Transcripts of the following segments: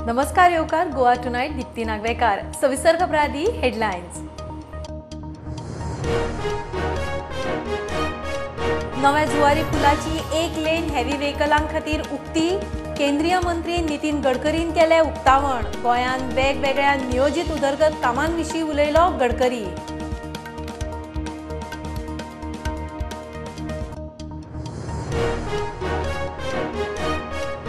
नमस्कार येवकार गोवा टुनायट दीप्ती नागवेकार. सविस्तर खबरां आदी हेडलायन्स. नव्या जुवारी पुलाची एक लेन हेवी व्हेकलां खातीर उक्ती. केंद्रीय मंत्री नितीन गडकरीन केले उक्तावण. गोंयांत वेगवेगळ्या नियोजीत उदरगत कामांविशीं उलयलो गडकरी.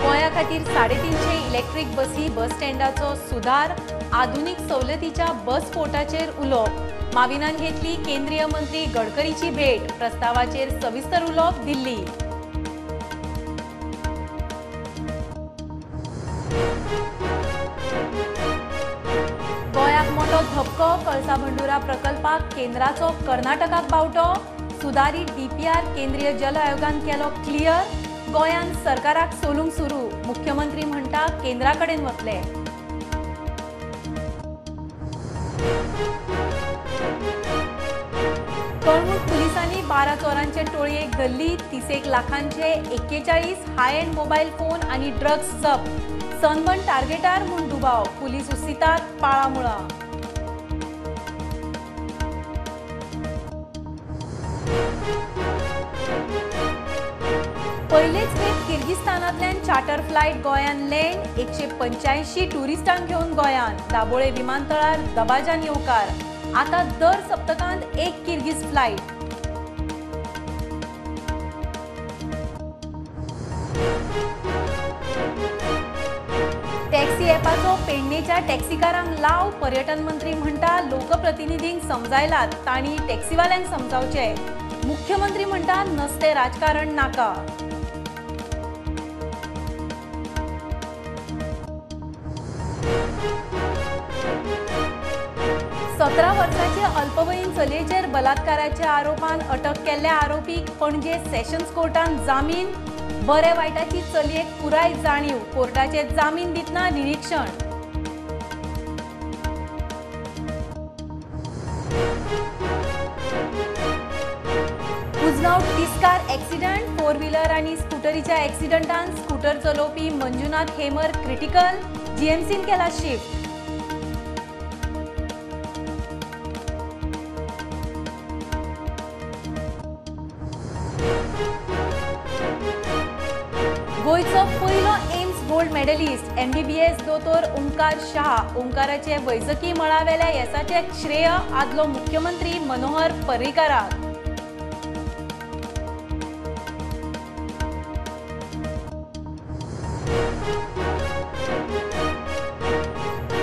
गोंया खातीर 350 इलेक्ट्रीक बसी बस स्टँडाचो सुदार. आधुनीक सवलतीच्या बस पोर्टाचेर उलोवप. माविनान घेतली केंद्रीय मंत्री गडकरीची भेट. प्रस्तावाचेर सविस्तर उलोवप दिल्ली. गोंयाक मोटो धपको. कळसा भंडुरा प्रकल्पाक केंद्राचो कर्नाटकाक बावटो. सुदारीत डीपीआर केंद्रीय जल आयोगान केलो क्लियर. गोंयांत सरकाराक सोलूंक सुरू. मुख्यमंत्री म्हणटा केंद्रा कडेन वतले. कळंगूट पुलिसांनी 12 चोरांचे टोळयेक धरली. 31 लाखांचे 41 हाय एंड मोबायल फोन आनी ड्रग्स जप्त. सनबर्न टार्गेटार म्हूण दुबाव. पुलीस उस्तितात पाळामुळां. पयलेच खेप किर्गिस्तानांतल्यान चार्टर फ्लायट गोंयांत लँड. 185 ट्युरिस्टांक घेवन गोंयांत. दाबोळे विमानतळार दबाज्यान येवकार. आतां दर सप्तकांत एक किर्गिज फ्लायट. टॅक्सी ॲपाचो पेडणेच्या टॅक्सीकारांक लाव. पर्यटन मंत्री म्हणटा लोकप्रतिनिधींक समजायलात, तांणी टॅक्सीवाल्यांक समजावचे. मुख्यमंत्री म्हणटा नसते राजकारण नाका. सतरा वर्साचे अल्पवयीन चलयेचेर बलात्काराच्या आरोपान अटक केल्ल्या आरोपीक पणजे सेशन्स कोर्टान जामीन. बरे वायटाची चलयेक पुराय जाणीव. कोर्टाचे जामीन दितना निरीक्षण. उजगांव तिस्कार एक्सिडंट. 4 व्हीलर आनी स्कुटरीच्या एक्सिडंटान स्कुटर चलोवपी मंजुनाथ हेमर क्रिटिकल. जीएमसीन केला शिफ्ट. गोंयचो पयलो एम्स गोल्ड मेडलिस्ट एमबीबीएस दोतोर ओंकार शाह. ओंकाराचे वैजकी मळावेल्या येसाचे श्रेय आदलो मुख्यमंत्री मनोहर पर्रीकाराक.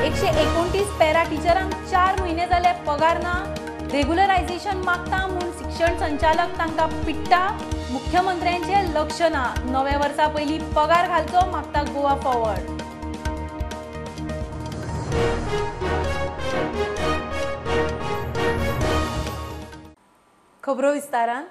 129 पॅरा टिचरांक 4 म्हयने जाले पगार ना. रेग्युलरायझेशन मागता म्हूण शिक्षण संचालक तांकां पिट्टा. मुख्यमंत्र्यांचे लक्ष ना. नव्या वर्सा पयलीं पगार घालचो मागता गोवा फॉरवर्ड. खबरो विस्तारान.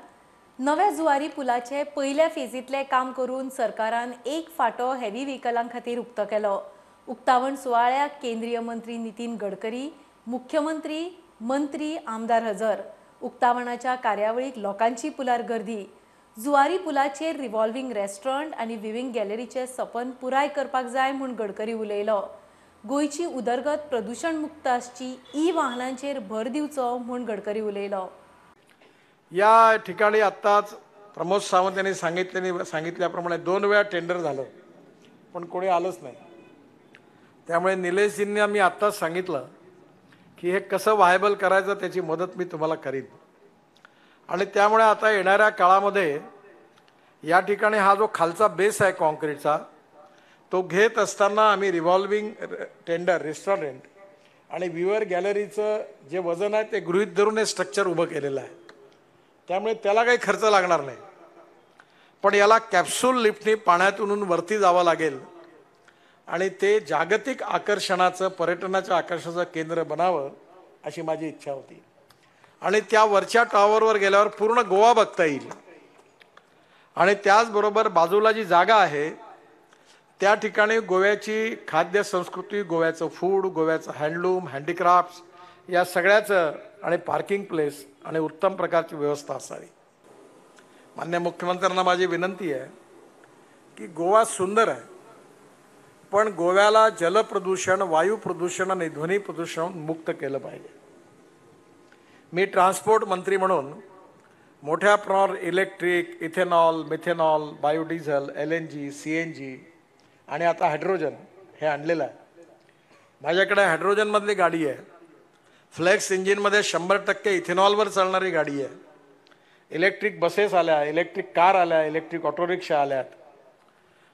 नव्या जुवारी पुलाचे पयल्या फेजींतलें काम करून सरकारान एक फांटो हेवी व्हेकलां खातीर उक्तो केलो. उक्तावण सुवाळ्याक केंद्रीय मंत्री नितीन गडकरी, मुख्यमंत्री, मंत्री, आमदार हजर. उक्तावणाच्या कार्यावळीक लोकांची पुलार गर्दी. जुवारी पुलाचेर रिव्हॉल्विंग रेस्टॉरंट आनी विविंग गॅलरीचे सपन पुराय करपाक जाय म्हूण गडकरी उलयलो. गोंयची उदरगत प्रदूशण मुक्त आसची, ई वाहनांचेर भर दिवचो म्हूण गडकरी उलयलो. या ठिकाणी आत्ताच प्रमोद सावंत यांनी सांगितल्याप्रमाणे 2 वेळा टेंडर झालं, पण कोणी आलंच नाही. त्यामुळे निलेशजींनी मी आत्ताच सांगितलं की हे कसं व्हायबल करायचं त्याची मदत मी तुम्हाला करीन. आणि त्यामुळे आता येणाऱ्या काळामध्ये या ठिकाणी हा जो खालचा बेस आहे कॉन्क्रीटचा, तो घेत असताना आम्ही रिव्हॉल्विंग टेंडर रेस्टॉरंट आणि व्ह्युअर गॅलरीचं जे वजन आहे ते गृहीत धरून हे स्ट्रक्चर उभं केलेलं आहे. त्यामुळे त्याला काही खर्च लागणार नाही, पण याला कॅप्सूल लिफ्टने पाण्यातून वरती जावं लागेल आणि ते जागतिक आकर्षणाचं, पर्यटनाच्या आकर्षणाचं केंद्र बनावं अशी माझी इच्छा होती. आणि त्या वरच्या टॉवरवर गेल्यावर पूर्ण गोवा बघता येईल. आणि त्याचबरोबर बाजूला जी जागा आहे त्या ठिकाणी गोव्याची खाद्य संस्कृती, गोव्याचं फूड, गोव्याचं हँडलूम, हँडीक्राफ्ट्स या सगळ्याचं आणि पार्किंग प्लेस आणि उत्तम प्रकारची व्यवस्था असावी. माननीय मुख्यमंत्र्यांना माझी विनंती आहे की गोवा सुंदर आहे, पण गोव्याला जलप्रदूषण, वायू प्रदूषण आणि ध्वनी प्रदूषण मुक्त केलं पाहिजे. मी ट्रान्सपोर्ट मंत्री म्हणून मोठ्या प्रमाणावर electric, ethanol, methanol, biodiesel, LNG, CNG आणि आता हायड्रोजन हे आणलेलं आहे. माझ्याकडे हायड्रोजनमधली गाडी आहे, फ्लेक्स इंजिनमध्ये 100% इथेनॉलवर चालणारी गाडी आहे, इलेक्ट्रिक बसेस आल्या, इलेक्ट्रिक कार आल्या, इलेक्ट्रिक ऑटोरिक्षा आल्यात.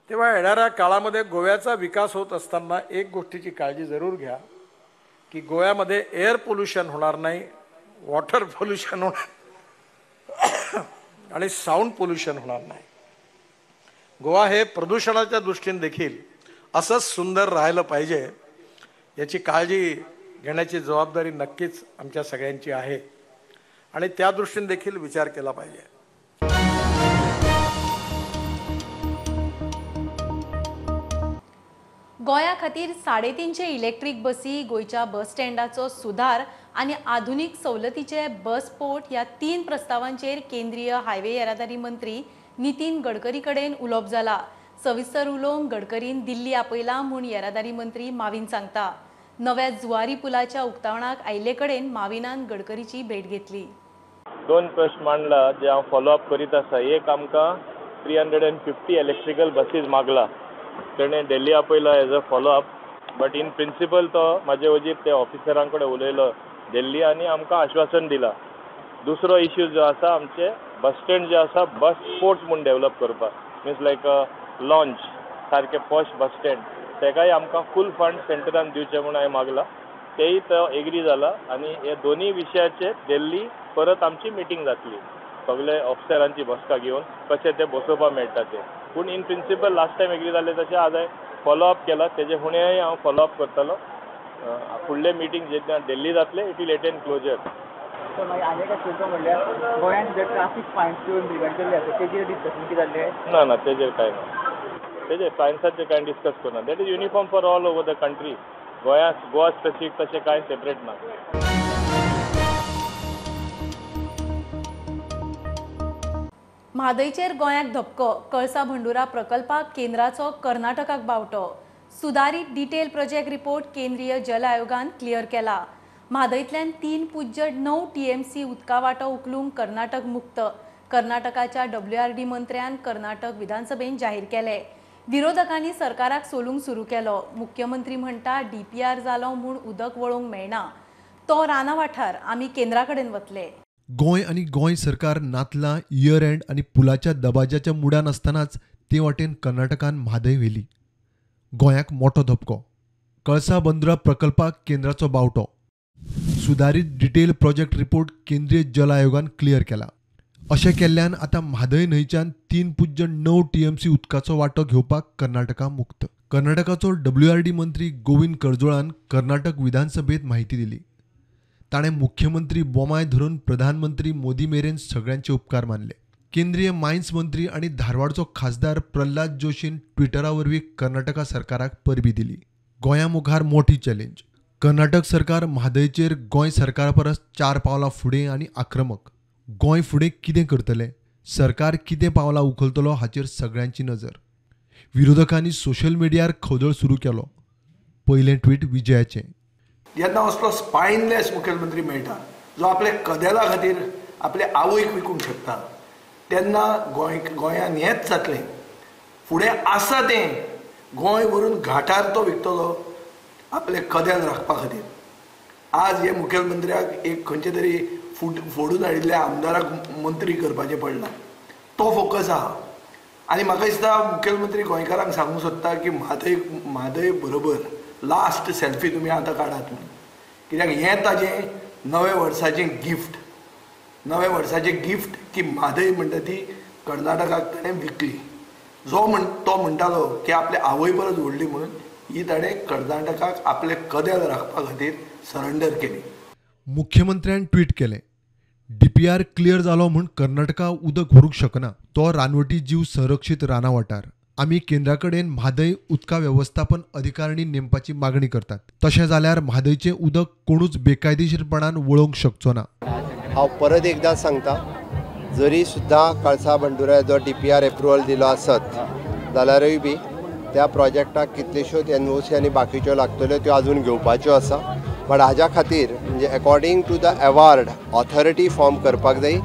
तेव्हा येणाऱ्या काळामध्ये गोव्याचा विकास होत असताना एक गोष्टीची काळजी जरूर घ्या की गोव्यामध्ये एअर पोल्युशन होणार नाही, वॉटर पोल्युशन होणार आणि साऊंड पोल्युशन होणार नाही. गोवा हे प्रदूषणाच्या दृष्टीने देखील असंच सुंदर राहिलं पाहिजे याची काळजी घेण्याची जबाबदारी नक्कीच आमच्या सगळ्यांची आहे आणि त्या दृष्टीने देखील विचार केला पाहिजे. गोंया खातीर 350 इलेक्ट्रीक बसी, गोंयच्या बस स्टँडाचो सुदार आनी आधुनीक सवलतीचे बस पोर्ट ह्या 3 प्रस्तावांचेर केंद्रीय हायवे येरादारी मंत्री नितीन गडकरी कडेन उलोवप जाला. सविस्तर उलोवंक गडकरीन दिल्ली आपयला म्हूण येरादारी मंत्री माविन सांगता. नव्या जुवारी पुलाच्या उक्तावणाक आयिल्ले कडेन माविनान गडकरीची भेट घेतली. 2 प्रश्न मांडला जे हांव फॉलोअप करीत आसा. एक, आमकां 350 इलेक्ट्रिकल बसीस मागला, तेणें दिल्ली आपयला as a follow up, but in principle तो म्हाजे वजीर ते ऑफिसरां कडेन उलयलो दिल्ली आनी आमकां आश्वासन दिलां. दुसरो इश्यू जो आसा, आमचे बस स्टँड जे आसा बस पोर्ट्स म्हूण डेवलप करपाक, मिन्स लायक लॉन्च सारकें पॉश बस स्टँड, तेकाय आमकां फूल फंड सेंटरान दिवचें म्हूण हांवें मागलां, तेय तो एग्री जाला. आनी हे दोनूय विशयाचेर दिल्ली परत आमची मिटींग जातली, सगळे ऑफिसरांची बसका घेवन कशें ते बसोवपाक मेळटा तें. पूण in principle last time agree जालें तशें आज हांवें फॉलोअप केला, तेजे फुडेंय हांव फॉलोअप करतलो. फुडले मिटींग जेन्ना दिल्ली जातले it will attain closure. ना ना, तेजेर कांय ना, तेजेर फायन्साचेर कांय डिस्कस करना. That is uniform for all over the country. Goa specific तशें कांय सेपरेट ना. म्हादयचेर गोंयाक धपको, कळसा भंडुरा प्रकल्पाक केंद्राचो कर्नाटकाक बावटो. सुदारीत डिटेल प्रोजेक्ट रिपोर्ट केंद्रीय जल आयोगान क्लियर केला. म्हादयतल्यान 3.9 TMC उदका वांटो उखलूंक कर्नाटक मुक्त. कर्नाटकाच्या WRD मंत्र्यान कर्नाटक विधानसभेन जाहीर केले. विरोधकांनी सरकाराक सोलूंक सुरू केलो. मुख्यमंत्री म्हणटा DPR जालो म्हूण उदक वळोवंक मेळना, तो राना वाठार, आमी केंद्रा कडेन वतले. गोंय आनी गोंय सरकार नातलां, इयर एंड आनी पुलाच्या दबाज्याच्या मुडान आसतनाच ते वाटेन कर्नाटकान म्हादय व्हेली. गोंयाक मोठो धपको. कळसा बंदरा प्रकल्पाक केंद्राचो बावटो. सुदारीत डिटेल प्रोजेक्ट रिपोर्ट केंद्रीय जल आयोगान क्लियर केला. अशें केल्ल्यान आतां म्हादय न्हंयच्यान 3.9 TMC उदकाचो वांटो घेवपाक कर्नाटका मुक्त. कर्नाटकाचो WRD मंत्री गोविंद करजोळान कर्नाटक विधानसभेत म्हायती दिली. ताणें मुख्यमंत्री बोमाय धरून प्रधानमंत्री मोदी मेरेन सगळ्यांचे उपकार मानले. केंद्रीय मायन्स मंत्री आनी धारवाडचो खासदार प्रल्हाद जोशीन ट्विटरा वरवीं कर्नाटका सरकाराक परबी दिली. गोंया मुखार मोठी चॅलेंज. कर्नाटक सरकार म्हादयचेर गोंय सरकारा परस 4 पावलां फुडें आनी आक्रमक. गोंय फुडें कितें करतलें, सरकार कितें पावलां उखलतलो हाचेर सगळ्यांची नजर. विरोधकांनी सोशल मिडियार खवदळ सुरू केलो. पयलें ट्वीट विजयाचें. जेन्ना असलो स्पायनलेस मुखेलमंत्री मेळटा जो आपल्या कदेला खातीर आपले आवयक विकूंक शकता, तेन्ना गोंयान हेंच जातलें. फुडें आसा तें गोंय व्हरून घाटार तो विकतलो आपले कदेल राखपा खातीर. आज हे मुखेलमंत्र्याक एक खंयचे तरी फोडून हाडिल्ल्या आमदाराक मंत्री करपाचें पडलां, तो फोकस आहा. आनी म्हाका दिसता मुखेलमंत्री गोंयकारांक सांगूंक सोदता की म्हादय बरोबर लास्ट सेल्फी तुमी आतां काडात म्हणून, कित्याक हें ताजें नव्या वर्साचें गिफ्ट, नव्या वर्साचें गिफ्ट की म्हादय म्हणटा ती कर्नाटकाक ताणें विकली. जो तो म्हणटालो की आपले आवय परत व्हडली म्हणून, ही ताणें कर्नाटकाक आपले कदेल राखपा खातीर सरेंडर केली. मुख्यमंत्र्यान ट्वीट केलें, DPR clear जालो म्हूण कर्नाटका उदक व्हरूंक शकना, तो रानवटी जीव संरक्षीत राना वाठार. आमी केंद्रा कडेन म्हादय उदका वेवस्थापन अधिकारणी नेमपाची मागणी करतात. तशें जाल्यार म्हादयचें उदक कोणूच बेकायदेशीरपणान वळोवंक शकचो ना. हांव परत एकदां सांगता, जरी सुद्दां कळसा भंडुरा जो DPR approval दिलो आसत जाल्यारूय बी त्या प्रोजेक्टाक कितलेश्योच एनओसी आनी बाकीच्यो लागतल्यो त्यो अजून घेवपाच्यो आसा. बट हाज्या खातीर म्हणजे according to the award authority form करपाक जाय.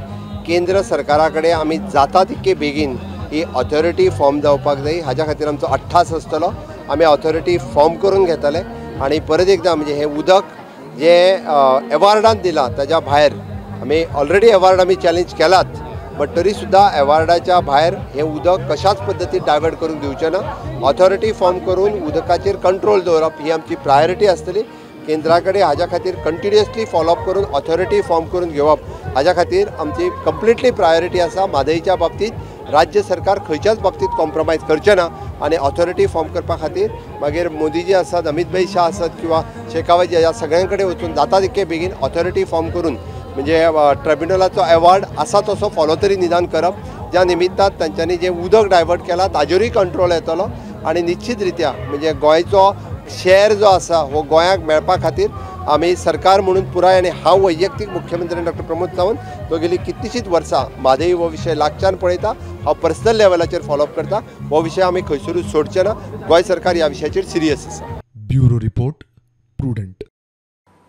केंद्र सरकारा कडेन आमी जाता तितके बेगीन ही ऑथॉरिटी फॉर्म जावपाक जाय, हाज्या खातीर आमचो अट्टास आसतलो. आमी ऑथॉरिटी फॉर्म करून घेतले आनी परत एकदां म्हणजे हें उदक जें एवॉर्डान दिलां ताज्या भायर आमी ऑलरेडी एवॉर्ड आमी चॅलेंज केलात, बट तरी सुद्दां एवॉर्डाच्या भायर हें उदक कशाच पद्दतीन डायवर्ट करूंक दिवचें ना. ऑथॉरिटी फॉर्म करून उदकाचेर कंट्रोल दवरप ही आमची प्रायोरिटी आसतली. केंद्रा कडेन हाज्या खातीर कंटिन्युअसली फॉलोअप करून ऑथॉरिटी फॉर्म करून घेवप हाज्या खातीर आमची कंप्लिटली प्रायोरिटी आसा. म्हादयच्या बाबतींत राज्य सरकार खंयच्याच बाबतींत कॉम्प्रोमायज करचें ना आनी ऑथॉरिटी फॉर्म करपा खातीर मागीर मोदीजी आसात, अमित भाई शाह आसात किंवा शेखावत ह्या सगळ्यां कडेन वचून जाता तितके बेगीन ऑथॉरिटी फॉर्म करून म्हणजे ट्रायब्युनलाचो अवॉर्ड आसा तसो फॉलो तरी निदान करप, ज्या निमित्तान तांच्यांनी जें उदक डायवर्ट केलां ताजेरूय कंट्रोल येतलो आनी निश्चित रित्या म्हणजे गोंयचो शेअर जो आसा हो गोंयाक मेळपा खातीर आमी सरकार म्हणून पुराय आनी हांव वैयक्तीक मुख्यमंत्री डॉक्टर प्रमोद सावंत तो गेली कितलीशींच वर्सां म्हादय हो विशय लागच्यान पळयता, हांव पर्सनल लेवलाचेर फॉलोअप करता. हो विशय आमी खंयसरूच सोडचे ना. गोंय सरकार ह्या विशयाचेर सिरियस आसा. Bureau report, Prudent.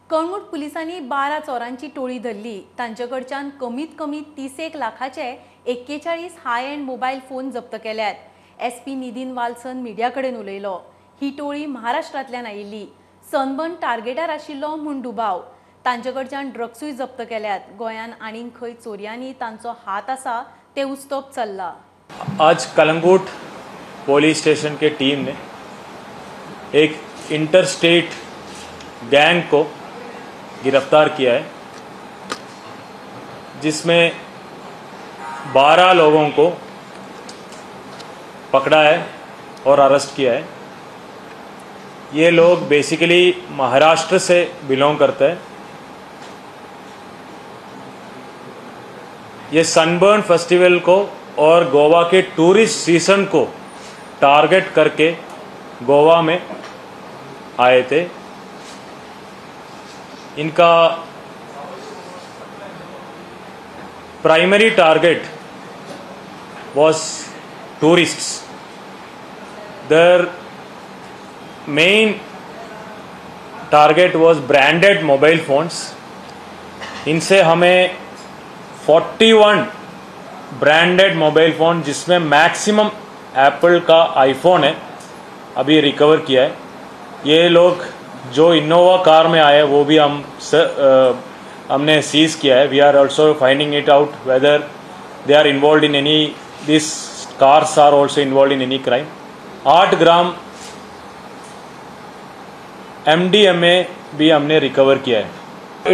Calangute पुलिसांनी 12 चोरांची टोळी धरली. तांचे कडच्यान कमीत कमी 30 लाखाचे 41 हाय एंड मोबायल फोन जप्त केल्यात. एसपी नितीन वाल्सन मिडिया कडेन उलयलो. ही टोळी महाराष्ट्रांतल्यान आयिल्ली. सनबर्न टार्गेटार आशिल्लो म्हूण दुबाव. तांचे कडच्यान ड्रग्सूय जप्त केल्यात. गोंयान आनीक खंय चोरयांनी तांचो हात आसा ते उस्तोप चल्ला. आज Calangute police station K team ने एक इंटरस्टेट गैंग को गिरफ्तार किया है, जिसमें 12 लोगों को पकड़ा है और अरेस्ट किया है। ये लोग बेसिकली महाराष्ट्र से बिलोंग करते हैं। ये सनबर्न फेस्टिवल को और गोवा के टूरिस्ट सीजन को टारगेट करके गोवा में आए थे। इनका primary target was tourists. Their main target was branded mobile phones. इनसे हमें 41 ब्रांडेड मोबाइल फ़ोन, जिसमें मैक्सिमम एप्पल का आईफोन है, अभी रिकवर किया है। ये लोग जो इनोवा कार में आए वो भी हमने सीज किया है। We are also finding it out whether they are involve in any, this cars are also involve in any crime. 8 gram MDMA भी हमने रिकवर किया है।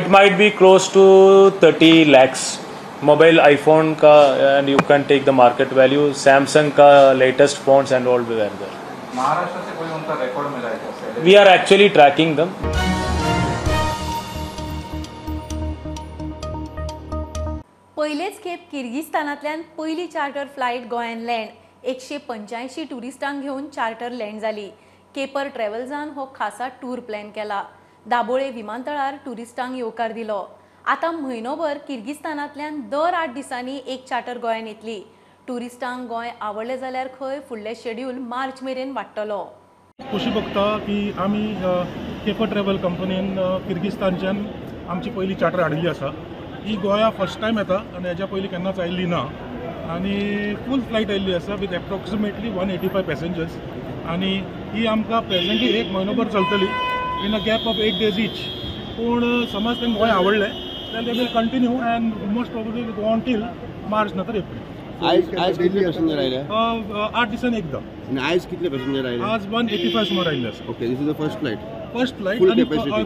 It might be close to 30 lakhs mobile iPhone का, and you can take the market value. Samsung का latest phones and all were there. Maharashtra से कोई उनका record मिला है क्या? We are actually tracking them. पयलेच खेप किर्गिस्तानांतल्यान पयली चार्टर फ्लायट गोंयान लँड. 185 ट्युरिस्टांक घेवन चार्टर लँड जाली. केपर ट्रॅव्हल्सान हो खासा टूर प्लॅन केला. दाबोळे विमानतळार ट्युरिस्टांक येवकार दिलो. आतां म्हयनोभर किर्गिस्तानांतल्यान दर 8 दिसांनी एक चार्टर गोंयान येतली. ट्युरिस्टांक गोंय आवडलें जाल्यार खंय फुडलें शेड्यूल मार्च मेरेन वाडटलो. खोशी भोगता की आमी केपर ट्रॅव्हल कंपनीन किर्गिस्तानच्यान आमची पयली चार्टर हाडिल्ली आसा. ही गोंया फर्स्ट टायम येता आनी हेज्या पयलीं केन्नाच आयिल्ली ना आनी फूल फ्लायट आयिल्ली आसा विथ एप्रोक्सिमेटली 185 पॅसेंजर्स आनी ही आमकां प्रेजेंटली एक म्हयनोभर चलतली in a gap of 8 days each. पूण समज तांकां गोंय आवडलें जाल्यार they will continue and most probably go on till March ना तर एप्रील. आयज कितले पॅसेंजर आयले? 8 दिसांनी एकदां. आनी आयज कितले पॅसेंजर आयले? आज 185 सुमार आयिल्ले आसा. Okay, this is the first flight. First flight आनी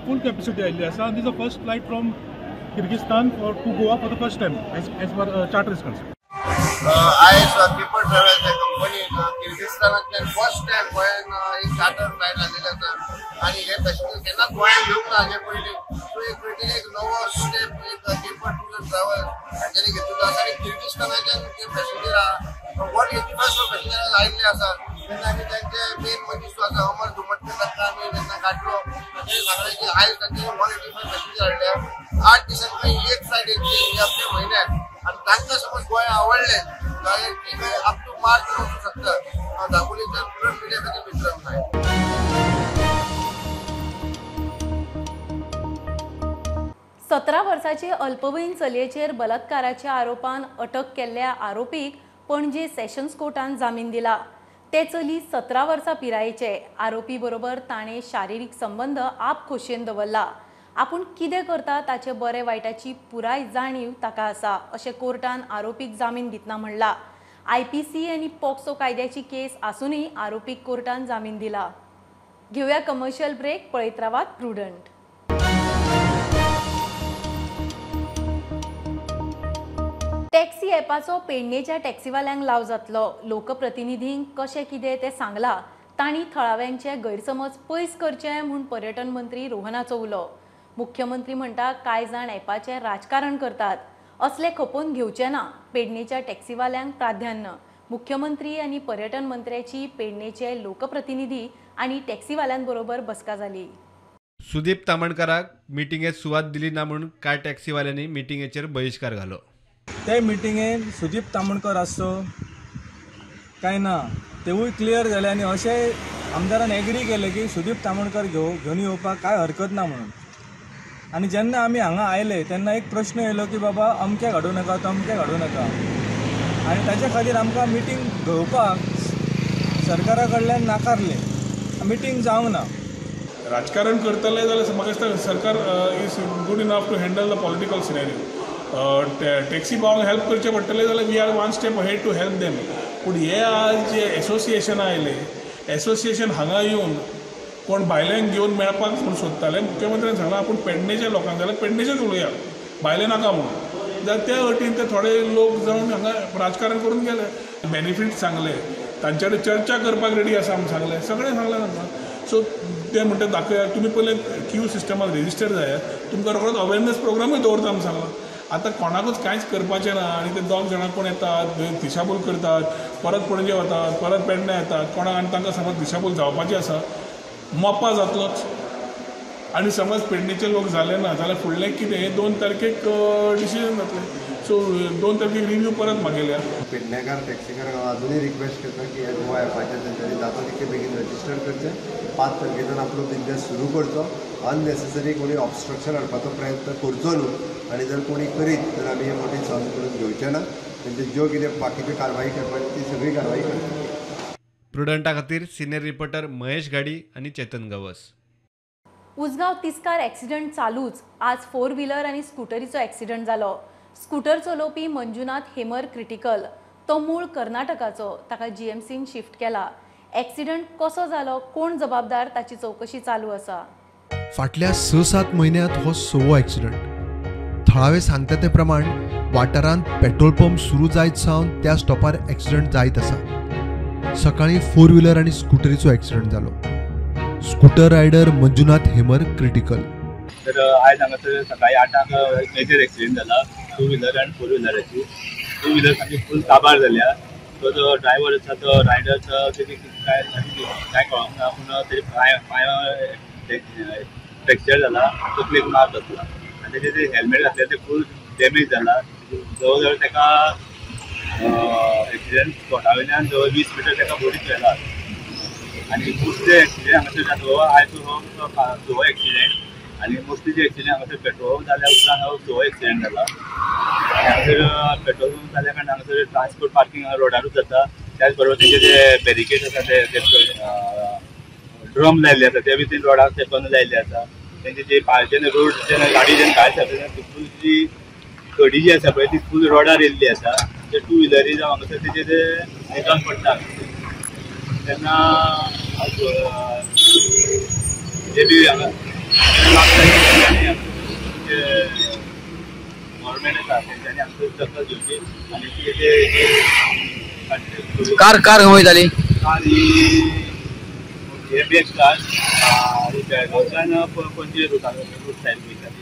फूल कॅपॅसिटी आयिल्ली आसा आनी this the first flight from Kyrgyzstan for to Goa for the first time as far charter is concern. आयज केपर ट्रॅव्हल्स ह्या कंपनीन किर्गिस्तानांतल्यान फर्स्ट टायम गोंयान एक charter flight हाडलेली आसा आनी हे पॅसेंजर केन्नाच गोंयान येवंक ना हाजे पयलीं. सो एक खंय एक नवो स्टेप एक केपर टूर एंड ट्रॅव्हल्स हांच्यांनी घेतिल्लो आसा आनी किर्गिस्तानाच्यान जे पॅसेंजर आहा 185 पॅसेंजर आयिल्ले आसा तेन्ना आमी तांचे मेन मनीस जो आसा अमर धुमटकर तांकां आमी तेन्ना गाठलो आनी सांगलें की आयज तांचे 185 पॅसेंजर हाडल्या, 8 दिसांनी एक फ्लायट येतली ही आपल्या म्हयन्याक आनी तांकां समज गोंय आवडलें जाल्यार ती मागीर अप टू मार्च वचूंक शकता. दाबोलीच्यान प्रुडंट मिडिया खातीर विक्रम नायक. 17 वर्साचे अल्पवयीन चलयेचेर बलात्काराच्या आरोपान अटक केल्ल्या आरोपीक पणजे सेशन्स कोर्टान जामीन दिला. ते चली 17 वर्सां पिरायेचे. आरोपी बरोबर ताणें शारिरीक संबंद आपखोशयेन दवरला. आपूण कितें करता ताचे बरे वायटाची पुराय जाणीव ताका आसा अशें कोर्टान आरोपीक जामीन दितना म्हणला. IPC आनी पॉक्सो कायद्याची केस आसूनय आरोपीक कोर्टान जामीन दिला. घेवया कमर्शियल ब्रेक. पळयत रावात प्रुडंट. टॅक्सी ॲपाचो पेडणेच्या टॅक्सीवाल्यांक लाव जातलो. लोकप्रतिनिधींक कशें कितें तें सांगलां. तांणी थळाव्यांचे गैरसमज पयस करचे म्हूण पर्यटन मंत्री रोहनाचो उलो. मुख्यमंत्री म्हणटा कांय जाण ॲपाचें राजकारण करतात, असले खपोवन घेवचे ना. पेडणेच्या टॅक्सीवाल्यांक प्राधान्य. मुख्यमंत्री आनी पर्यटन मंत्र्याची पेडणेचे लोकप्रतिनिधी आनी टॅक्सीवाल्यांबरोबर बसका जाली. सुदीप तामणकराक मिटिंगेत सुवात दिली ना म्हूण कांय टॅक्सीवाल्यांनी मिटिंगेचेर बहिश्कार घालो. ते मिटिंगेन सुदीप तामणकर आसचो काय ना तेवूय क्लियर जाले आनी अशें आमदारान एग्री केलें की सुदीप तामणकर घेवन येवपाक कांय हरकत ना म्हणून. आनी जेन्ना आमी हांगा आयले तेन्ना एक प्रश्न येयलो की बाबा अमक्याक हाडूं नाका तमक्याक हाडूं नाका आनी ताच्या खातीर आमकां मिटींग घेवपाक सरकारा कडल्यान नाकारलें. मिटींग जावंक ना. राजकारण करतले जाल्यार म्हाका दिसता सरकार is good enough to handle the political scenario. Taxi भावांक हेल्प करचें पडटलें जाल्यार we are one step ahead to help them. पूण हे आज जे एसोसिएशनां आयले, एसोसिएशन हांगा येवन कोण भायल्यांक घेवन मेळपाक म्हूण सोदताले. मुख्यमंत्र्यान सांगलां आपूण पेडणेच्या लोकांक जाल्यार पेडणेचेच उलोवया, भायले नाका म्हणून. जाल्यार त्या अटीन ते थोडे लोक जावन हांगा राजकारण करून गेले. बेनिफीट सांगले, तांचे कडेन चर्चा करपाक रेडी आसा म्हूण सांगलें, सगळें सांगलें तांकां. सो ते म्हणटा दाखया तुमी पयलें क्यू सिस्टमाक रेजिस्टर जायात, तुमकां रोखडोच अवेरनस प्रोग्रामूय दवरता म्हूण सांगलां. आतां कोणाकूच कांयच करपाचें ना आनी ते दोग जाणां कोण येतात दिशाभूल करतात, परत पणजे वतात, परत पेडण्यां येतात, कोणाक आनी तांकां समज दिशाभूल जावपाची आसा, मोपा जातलोच. आनी समज पेडणेचे लोक जाले ना जाल्यार फुडलें कितें हें 2 तारखेक डिसिजन जातलें. सो 2 तारखेक रिव्यू परत मागयल्या. पेडणेकार टॅक्सीकारांक हांव आजुनूय रिक्वेस्ट करता की ह्या गोवा ॲपाचेर तेंच्यांनी जाता तितके बेगीन रजिस्टर करचें. 5 तारखेच्यान आपलो बिजनेस सुरू करचो. अननेसेसरी कोणी ऑबस्ट्रक्शन हाडपाचो प्रयत्न करचो न्हू आनी जर कोणी करीत तर आमी हे मोठी सहन करून घेवचे ना. तेंचे ज्यो कितें बाकीच्यो कारवाई करपाची ती सगळी कारवाई करतली. प्रुडंटा खातीर सिनियर रिपोर्टर महेश घाडी आनी चेतन गवस. उजगांव तिस्कार ॲक्सिडंट चालूच. आज 4 व्हीलर आनी स्कुटरीचो ॲक्सिडंट जालो. स्कूटर चलोवपी मंजुनाथ हेमर क्रिटिकल. तो मूळ कर्नाटकाचो. ताका GMCन शिफ्ट केला. ॲक्सिडंट कसो जालो, कोण जबाबदार ताची चवकशी चालू आसा. फाटल्या 6-7 म्हयन्यांत हो 6वो ॲक्सिडंट. थळावे सांगता ते प्रमाण वाठारांत पेट्रोल पंप सुरू जायत सावन त्या स्टॉपार ॲक्सिडंट जायत आसा. सकाळीं 4 व्हीलर आनी स्कुटरीचो ॲक्सिडंट जालो. Scooter rider Manjunath Hemar critical. तर आयज हांगासर सकाळी 8 मेजर एक्सिडेंट जाला 2 व्हीलर आनी 4 व्हीलराची. 2 व्हीलर सामकी फूल काबार जाल्या. तो जो ड्रायव्हर आसा तो रायडर तेजी काय काय कळोंक ना, पूण तेजे पांय फ्रॅक्चर जाला, तकलेक मार बसला आनी तेजे जे हेल्मेट घातलें तें फूल डॅमेज जाला. जवळ जवळ तेका एक्सिडेंट स्पॉटा वयल्यान जवळ 20 मिटर तेका बॉडीत व्हेला. आनी मोस्टली एक्सिडेंट हांगासर जाता हो आयज हो 6वो एक्सिडेंट. आनी मोस्टली जे एक्सिडेंट हांगासर पेट्रोल जाल्या उपरांत हो 6वो एक्सिडेंट जाला. आनी हांगासर पेट्रोल पंप जाल्या कारणान हांगासर ट्रान्सपोर्ट पार्कींग रोडारूच जाता. त्याच बरोबर तेजे जे बॅरिकेड आसा ते ड्रम लायिल्ले आसा ते बी ते रोडार तेंकून लायिल्ले आसा. तेंचे जे जेन्ना रोड जेन्ना गाडी जेन्ना भायर सरता तेन्ना फूल जी खडी जी आसा पळय ती फूल रोडार येयल्ली आसा. ते 2 व्हिलरी जावं हांगासर तेजे ते निदान पडटा तेन्ना जे बी हांगा गव्हर्मेंट आसा तेंच्यांनी आमकां दखल घेवची आनी ते कार कार खंय वयताली? कार ही हे कार बेळगांवच्यान पणजे रूट सायड वयताली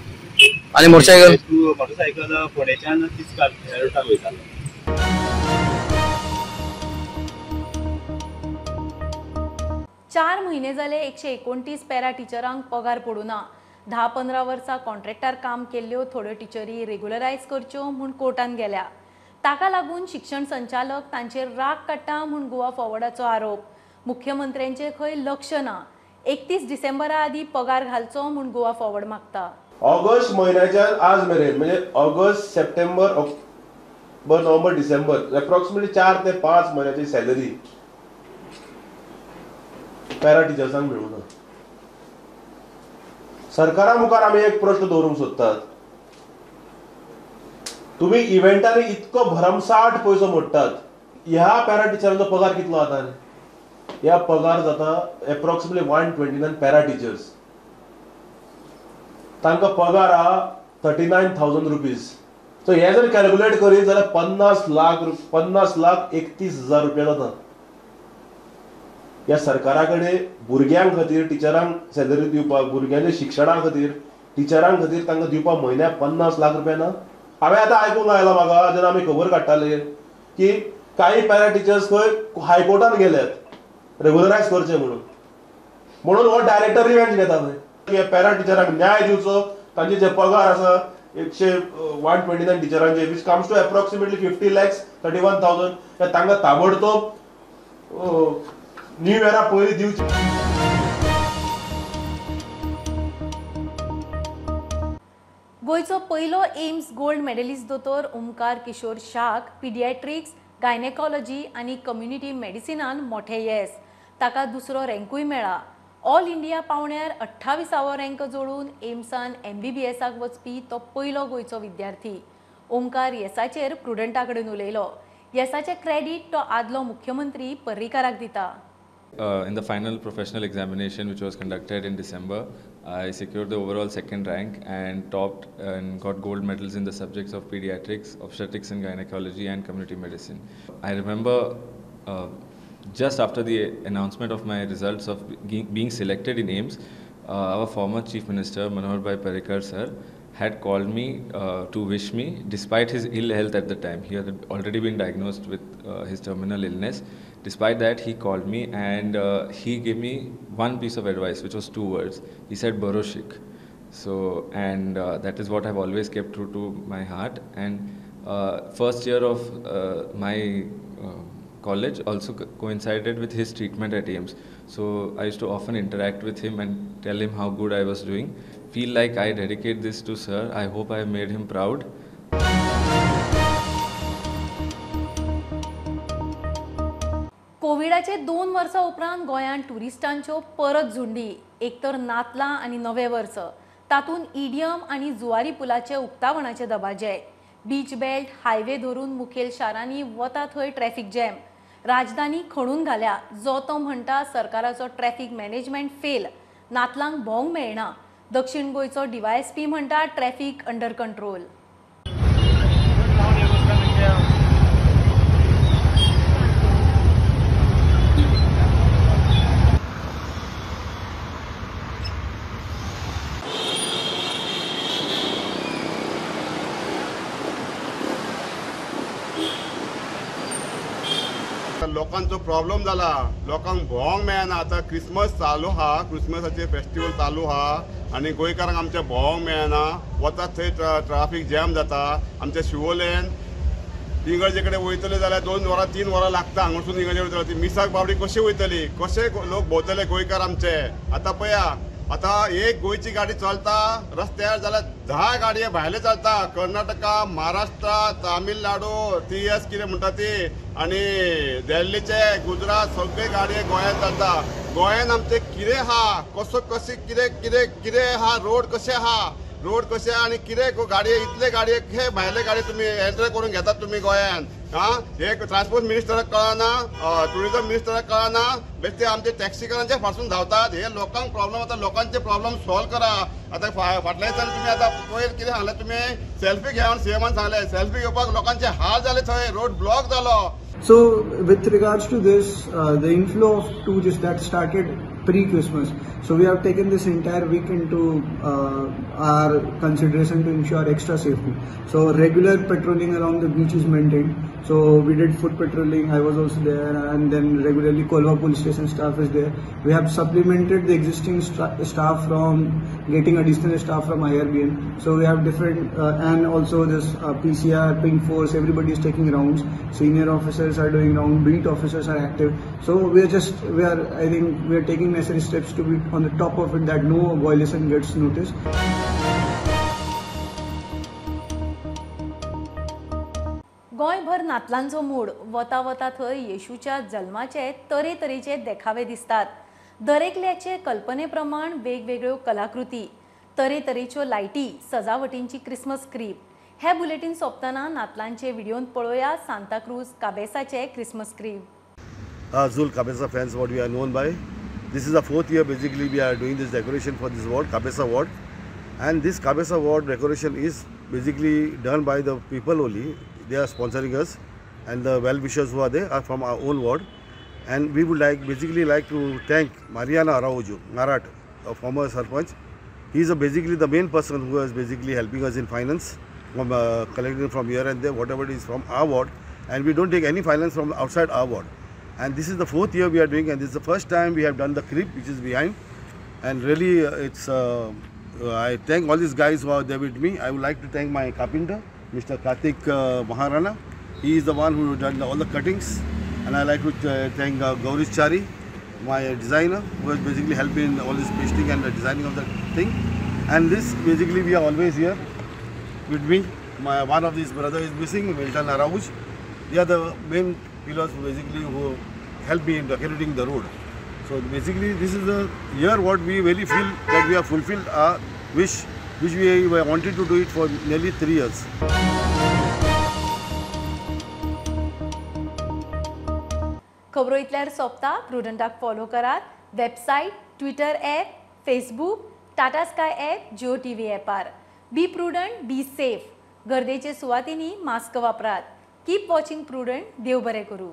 आनी मोटरसायकल? मोटरसायकल फोंडेच्यान तिस्कार ह्या रुटाक वयतालो. चार म्हयने जाले 129 पॅरा टिचरांक पगार पडूं ना. 10-15 वर्सां कॉन्ट्रॅक्टार काम केल्ल्यो थोड्यो टिचरी रेगुलरायज करच्यो म्हूण कोर्टान गेल्या. ताका लागून शिक्षण संचालक तांचेर राग काडटा म्हूण गोवा फॉरवर्डाचो आरोप. मुख्यमंत्र्यांचे खंय लक्ष ना. 31 डिसेंबरा आदी पगार घालचो म्हूण गोवा फॉरवर्ड मागता. ऑगस्ट म्हयन्याच्यान आज मेरेन म्हणजे ऑगस्ट, सप्टेंबर, ऑक्टोबर, नोव्हेंबर, डिसेंबर एप्रॉक्सिमेटली 4 ते 5 म्हयन्याची सॅलरी पॅरा टिचर्सांक मेळूंक ना. सरकारा मुखार आमी एक प्रश्न दवरूंक सोदतात, तुमी इव्हेंटांनी इतको भरमसाठ पयसो मोडटात, ह्या पॅरा टिचरांचो पगार कितलो जाता? ह्या पगार जाता एप्रॉक्सिमेटली 129 पॅरा टिचर्स, तांकां पगार आहा 39,000 रुपीज. सो हे जर कॅल्क्युलेट करीत जाल्यार 50,31,000 रुपया जाता. ह्या सरकारा कडेन भुरग्यां खातीर टिचरांक सॅलरी दिवपाक, भुरग्यांच्या शिक्षणा खातीर टिचरां खातीर तांकां दिवपाक म्हयन्याक 50 लाख रुपया ना. हांवें आतां आयकूंक आयलां म्हाका जेन्ना आमी खबर काडटाले की कांय पॅरा टिचर्स खंय हायकोर्टान गेल्यात रेगुलरायज करचें म्हणून, म्हणून हो डायरेक्टर रिव्हेंज घेता खंय. पॅरा टिचरांक न्याय दिवचो, तांचे जे पगार आसा 129 टिचरांचे which comes to approximately 50,31,000, तांकां ताबडतोब न्यू इयरा पयलीं दिवचे. गोंयचो पयलो एम्स गोल्ड मेडलिस्ट दोतोर ओमकार किशोर शाक पिडियाट्रिक्स, गायनेकॉलॉजी आनी कम्युनिटी मेडिसिनान मोठें येस. ताका दुसरो रँकूय मेळ्ळा. ऑल इंडिया पावण्यार 28वो रँक जोडून एम्सान MBBSाक वचपी तो पयलो गोंयचो विद्यार्थी. ओमकार येसाचेर प्रुडंटा कडेन उलयलो. येसाचें क्रेडीट तो आदलो मुख्यमंत्री पर्रीकाराक दिता. In the final professional examination, which was conducted in December, I secured the overall second rank and topped and got gold medals in the subjects of pediatrics, obstetrics and gynecology and community medicine. I remember just after the announcement of my results of being selected in AIIMS, our former Chief Minister Manohar Bhai Parrikar sir had called me to wish me, despite his ill health at the time. He had already been diagnosed with his terminal illness. Despite that, he called me and he gave me one piece of advice, which was 2 words. He said, "Baroshik." So, and that is what I've always kept true to my heart. And first year of my college also coincided with his treatment at AIIMS. So I used to often interact with him and tell him how good I was doing. Feel like I dedicate this to sir. I hope I have made him proud. कोविडाचे 2 वर्सां उपरांत गोंयांत ट्युरिस्टांच्यो परत झुंडी. एक तर नातलां आनी नवें वर्स, तातूंत इडियम आनी जुवारी पुलाचे उक्तावणाचे दबाजे. बीच बेल्ट हायवे धरून मुखेल शारांनी वता थंय ट्रॅफिक जॅम. राजधानी खणून घाल्या. जो तो म्हणटा सरकाराचो ट्रॅफिक मॅनेजमेंट फेल. नातलांक भोंवंक मेळना. दक्षिण गोंयचो DYSP म्हणटा ट्रॅफिक अंडर कंट्रोल. लोकांचो प्रॉब्लम जाला, लोकांक भोंवंक मेळना. आतां क्रिसमस चालू आहा, क्रिसमसाचे फेस्टिवल चालू आहा आनी गोंयकारांक आमच्या भोंवंक मेळना. वतात थंय ट्राफीक जॅम जाता. आमच्या शिवोलेन इगर्जे कडेन वयतले जाल्यार 2 वरां 3 वरां लागता. हांगासून इगर्जे वयतले ती मिसाक बावडी कशी वयतली, कशे लोक भोंवतले गोंयकार आमचे. आतां पळया, आतां एक गोंयची गाडी चलता रस्त्यार जाल्यार 10 गाडये भायले चलता. कर्नाटका, महाराष्ट्र, तामिळनाडू, TS कितें म्हणटा ती, आनी दिल्लीचे, गुजरात, सगळे गाडये गोंयांत चलता. गोंयांत आमचें कितें आहा, कसो कशें कितें कितें कितें आहा, रोड कशे आहा, रोड कशे आनी कितें गाडये, इतले गाडये हे भायले गाडये तुमी एंटर करून घेतात तुमी गोंयांत. आं, हे ट्रान्सपोर्ट मिनिस्टराक कळना, ट्युरिजम मिनिस्टराक कळना, बेश्टे आमचे टॅक्सीकारांचे फाटसून धांवतात. हे लोकांक प्रॉब्लम आतां, लोकांचे प्रॉब्लम सॉल्व करा. आतां फाटल्या दिसांनी तुमी आतां पयर कितें सांगलें तुमी, सेल्फी घेवन CMान सांगलें, सेल्फी घेवपाक लोकांचे हाल जाले, थंय रोड ब्लॉक जालो. So with regards to this, the inflow of tourists that started pre-Christmas, so we have taken this entire week into our consideration to ensure extra safety. So regular patrolling along the beach is maintained. So we did foot patrolling, I was also there, and then regularly Kolwa police station staff is there. We have supplemented the existing staff from getting additional staff from IRBM. So we have different, and also this PCR, Pink Force, everybody is taking rounds. Senior officers are doing round, beat officers are active. So we are, I think we are taking necessary steps to be on the top of it that no violation gets noticed. गोंयभर नातलांचो mood वता वता थंय येशूच्या जल्माचे तरेतरेचे देखावे दिसतात. दरेकल्याचे कल्पने प्रमाण वेगवेगळ्यो कलाकृती, तरेतरेच्यो लायटी, सजावटींची क्रिसमस क्रीब. हे बुलेटीन सोंपतना नातलांचे व्हिडियोन पळोवया Santa Cruz काबेसाचे Christmas crib. Zul Cabeza fans, what we are known by. This is the fourth year basically we are doing this decoration for this ward, Cabeza ward. And this Cabeza ward decoration is basically done by the people only. They are sponsoring us, and the well-wishers who are there are from our own ward. And we would like basically like to thank Mariana Araujo, Marat, a former sarpanch. He is basically the main person who is basically helping us in finance, from collecting from here and there, whatever it is from our ward. And we don't take any finance from outside our ward. And this is the fourth year we are doing, and this is the first time we have done the crib, which is behind. And really, it's I thank all these guys who are there with me. I would like to thank my carpenter, Mr. Kartik Maharana. He is the one who done all the cuttings. And I like to thank Gaurish Chari, my designer, who has basically helped me in all this pasting and the designing of the thing. And this, basically, we are always here with me. My one of these brother is missing, Milton Arauj. They are the main pillars basically who helped me in decorating the road. So basically, this is the year what we really feel that we have fulfilled our wish, which we wanted to do it for nearly 3 years. खबरो इतल्यार सोंपता. प्रुडंटाक follow करात website, Twitter app, Facebook, Tata Sky app, Jio TV ॲपार. Be prudent, be safe. गर्देचे सुवातींनी mask वापरात. Keep watching prudent. देव बरें करूं.